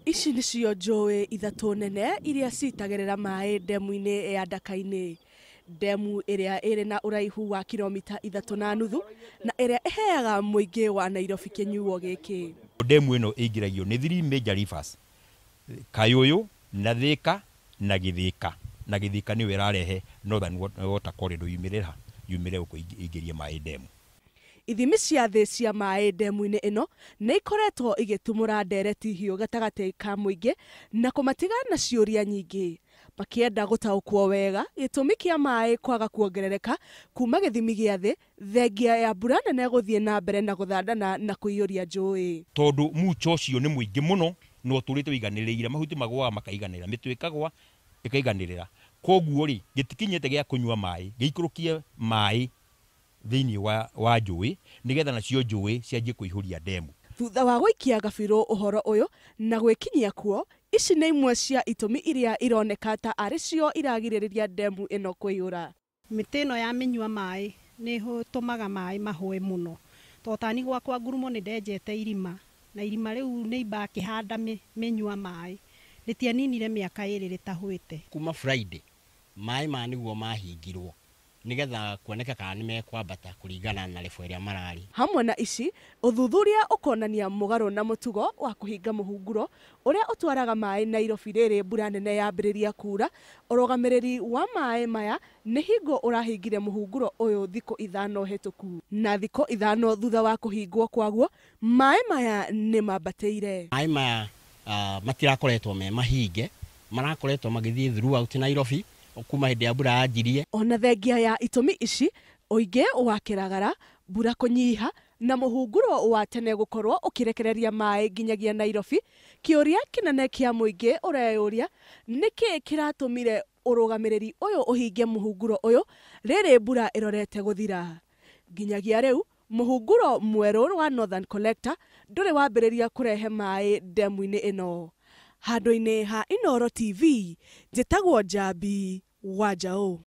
Ici nĩcio njũĩ ithatũ nene iria citagĩrĩra maĩ ndemu-inĩ ya Ndaka-inĩ. Ndemu ĩrĩa ĩrĩ na ũraihu wa kilomita 3.5 na ĩrĩa ĩheaga mũingĩ wa Nairobi kĩnyuo gĩkĩ. Ndemu ĩno ĩingĩragio nĩ three major rivers, Kayũyũ na Thĩka na Gĩthĩka, na Gĩthĩka nĩyo ĩrarehe Northern Water Corridor yumĩre ha yumĩre gũkũ ĩingĩrie maĩ ndemu. Ithimi cia thĩ cia maĩ ndemu-inĩ ĩno nĩ ikoretwo igĩtumũra ndereti hiũ gatagatĩ ka mũingĩ na kũmatiga na ciũria nyingĩ, makĩenda gũtaũkwo wega gĩtũmi kĩa maĩ kwaga kuongerereka kuma gĩthimi gĩa thĩ thengia ya mbura nene gũthiĩ na mbere na gũthandana na kũiyũria njũĩ. Tondũ mucho ũcio nĩ mũingĩ mũno na ũtũrĩte ũiganĩrĩire, mahuti magũaga makaiganĩra, mĩtĩ ĩkagwa ĩkaiganĩrĩra, koguo rĩ gĩtikinyĩte gĩa kũnyua maĩ, gĩikũrũkie maĩ thĩinĩ wa njũĩ nĩgetha nacio njũĩ cianjie kũihũria ndemu. Thutha wa gũikia gabirũ ũhoro ũyũ na gwĩkinyia kuo, ici nĩ imwe cia itũmi iria ironeka ta arĩ cio iragirĩrĩria ndemu ĩno kũiyũra. Mĩtĩ ĩno ya mĩnyua maĩ nĩ ĩtũmaga maĩ mahũe mũno, tondũ tani gwakwa ngurumo nĩ ndenjete irima na irima rĩu nĩ imbakĩhanda mĩnyua maĩ rĩtianinire mĩaka 2 rĩtahũĩte. Kuma Friday maĩ ma nĩguo mahingirwo nĩgetha kuoneka kana nĩ mekwambata kũringana na level ĩrĩa mararĩ. Hamwe na ici, ũthuthuria ũkonania mũgarũ na mũtugo wa kũhinga mũhunguro ũrĩa ũtwaraga maĩ Nairobi rĩrĩ mbura nene yambĩrĩria kura. Ũrũgamĩrĩri wa maĩ maya nĩ hingo ũrahingire mũhunguro ũyũ thikũ 5 hĩtũku, na thikũ 5 thutha wa kũhingwo kwaguo maĩ maya nĩ mambatĩire. Maĩ maya matirakoretwo me mahinge, marakoretwo magĩthiĩ throughout Nairobi kuma hĩndĩ ya mbura yanjirie. Ona thengia ya itũmi ici, ũingĩ wa kĩragara, mbura kũnyiha na mũhunguro wa tene gũkorwo ũkĩrekereria maĩ nginyagia Nairobi, kĩũria kĩnene kĩa mũingĩ ũreyũria nĩkĩ kĩratũmire ũrũgamĩrĩri ũyũ ũhinge mũhunguro ũyũ rĩrĩ mbura ĩrorete gũthira. Nginyagia rĩu mũhunguro mwerũ wa Northern Collector ndũrĩ wambĩrĩria kũrehe maĩ ndemu-inĩ ĩno. Handũ-inĩ ha Inooro TV, njĩtagwo Njambi wa Njaũ.